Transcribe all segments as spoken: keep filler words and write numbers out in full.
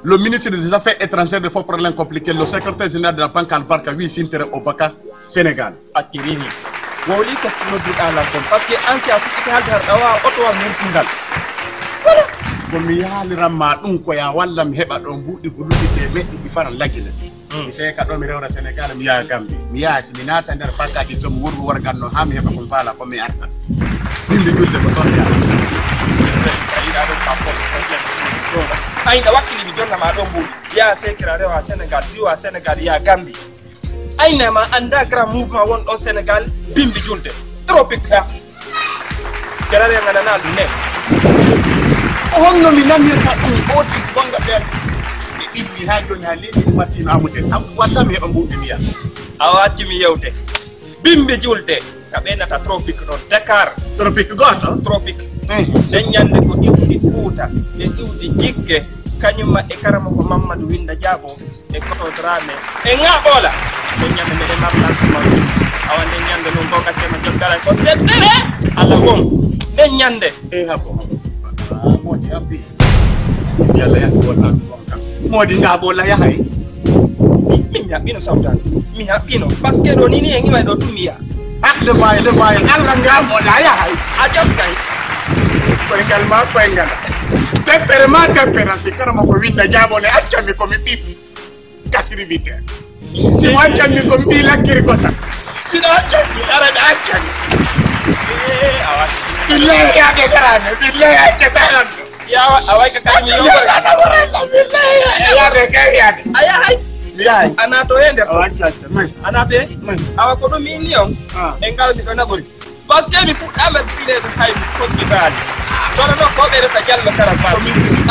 Le ministre des Affaires étrangères, des faux problèmes compliqués, le secrétaire général de la Banque Albarka, wi sintere o baka Sénégal. Accirimi. Wowli ko nodduɗa lan kon. Parce que an si a fuɗɗike haalde har ɗawa oto wa murtungal. Voilà. Ko mi yaaliran ma ɗum ko ya walla mi heɓa ɗon buuɗi gulluɗi temeɗɗi ɗi faran lagine. Mi seeka ɗo mi rewra Sénégal mi yaha Gambie. Mi yaha si mi naata nder bakkaji to mi wurgo wargal no ha mi heɓa kon faala ko mi arta. Bimbi julde ko ton yaha. C'est vrai, a yiɗa ɗon ka fo. Ay da wakkili mi jonna ma ɗon buuɗi. Yaha sekira rewa Sénégal, diwa Sénégal, yaha Gambie. Ayna ma annda grand mouvement won ɗon Sénégal, bimbi julde. Tropique da. Kerare ngana na ɗum ne. Honno mi nanirta ɗum oti gonga ɓen. Mi ɓilli ha joni ha leydi mi watti no amude. Am wata mi heɓa mbuɗi mi ya. A watti mi yewte. Bimbi julde. Ka ɓe nata tropique ɗon Dakar. Tropique goto. Tropique. Eh. Nden ñande ko iwdi Fuuta e iwdi Jikke, kañum e karamoko Mammadu Winda Jaabo e Koto Dramé e Ŋaɓoola. Nden ñande meɗen mari lancement. Awa nden ñande non gonga ceerno Joom Dara ko seddere Allah won. Nden ñande. E habo. Ah, moƴƴi abbi. Yalla yan ko wonnan. Moodi nga bolla yahay. Min mi haɓɓino sawtan. Mi haɓɓino. Parce que ɗo ni ni en iway ɗo tummiya. Hakde maayo de maayo Allah nga bolla yahay. A jam kay. Koyngal ma koyngal. Teppere ma teppere si kala mo ko winda jabole accami ko mi ɓif. Kasiri bite. Si mo accami ko mi ɓi lakkiri ko sa. Si ɗo accami ara ɗo accami. Billahi yaade garame. Billahi accata. Yawa a wayka kadi mi yowore. Yaade kay yaade. A yahay. Mi yahay. A nato he nder to. A nato he. Awa ko ɗum inni on. E ngal mi ɗo naɓori. Parce que mi fuɗɗama fineede hay mi foggitaani. Kono noon ko ɓe reta jallo karabat.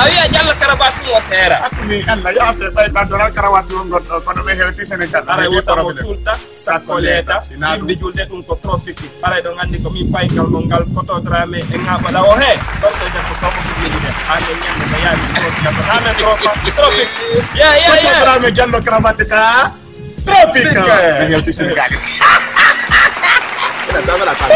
A wiya jallo karabat ɗum o seera. Hakkunde Allah yaafe ɓay ɓaddoral karawati on goɗɗo kono ɓe hewti Sénégal. Aray wota mo tulta. Sakko leeta, yimɓe julde ɗum ko tropique. Haray ɗon anndi ko min payngal mon ngal Koto Dramé e Ŋaɓola o he. Gorko e debbo kawko ko wiyede. Haa nden ñande ko yaami ko Koto Dramé tropa, tropique. Ye, ye, ye. Koto Dramé Jallo Kramate ka tropique. Min yewti Sénégal. Ina damela ka.